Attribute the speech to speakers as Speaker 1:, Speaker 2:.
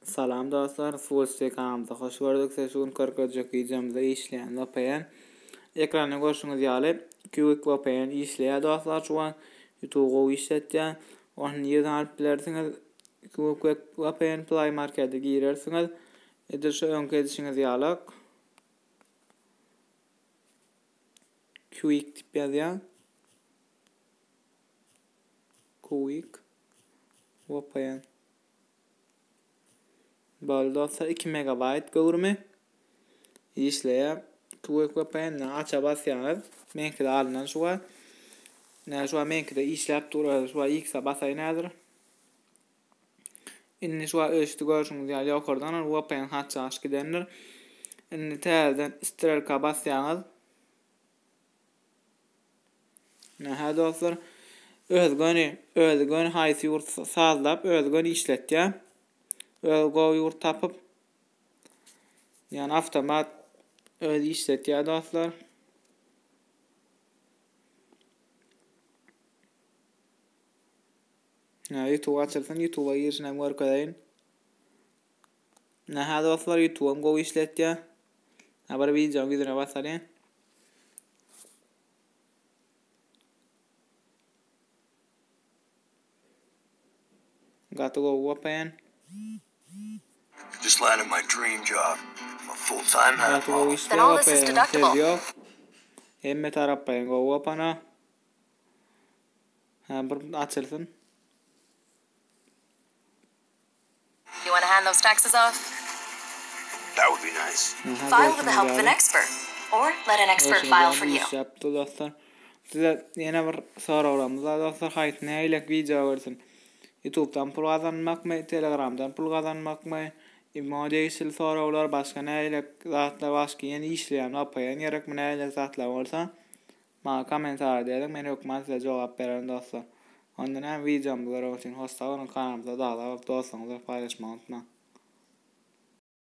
Speaker 1: Salam dostlar, Full kanalymyza hoş gördük. Size şu gün görkezjek wideomyzda işleýän VPN. Ekranda görşüňiz ýaly Quick VPN işleýär dostlar şu an. YouTube gowy işletýär. Ony nirden alyp bilersiňiz? Quick VPN Play Markete girersiňiz. Edil şu öňki edişiňiz ýaly. Quick diýip ýazýar. Quick VPN. Boldy dostlar 2 megabayt göwrümi işleýär. Quick VPN aça basýaňyz. Meňkide alyndan şu wagt. Näme şu wagt meňkide işläp dur. Şu wagt X-a basaýyn häzir. Indi şu wagt öçdi görşüňiz ýaly ýokardan VPN hatçaş gidendir. Indi täzeden strelka basýaňyz. Nähä dostlar, özi göni, özi göni haýsy ýurt sazlap, özi göni işletýär. Özi gowy ýurt tapyp, ýani awtomat özi işletýär dostlar. Nä YouTube açylsyn, YouTube-a girişini hem görkezeýin. Nähä dostlar, YouTube-am gowy işletýär. Ha bir wideonyň ýüzüne basalyň. Gaty gowy VPN.
Speaker 2: Just landed my dream job. I'm a full-time
Speaker 1: Gaty gowy
Speaker 2: işleýär
Speaker 1: Then all this is VPN, söz ýok. Hemme taraplaýyn gowy VPN. Ha bir açylsyn.
Speaker 3: You wanna hand those taxes off?
Speaker 2: That would be nice.
Speaker 3: File with the help of an expert or let an expert file for you.
Speaker 1: Işläpdi dostlar. Size ýene bir soraglarymyz bar dostlar. Haýsy nähilek wideo görsün? YouTube'dan pul gazanmakmy, Telegram'dan pul gazanmakmy? Imo degişli soraglar, başga nähilek zatlar, başga ýene işleýän VPN gerekmi, nähilek zatlar bolsa Maňa kommentariýada ýazyň men hökman size jogap bererin dostlar. Onda näme wideomyzy görmek üçin hoş sag boluň kanalymyza agza bolup dostlaryňyz bilen paýlaşmagy unutmaň.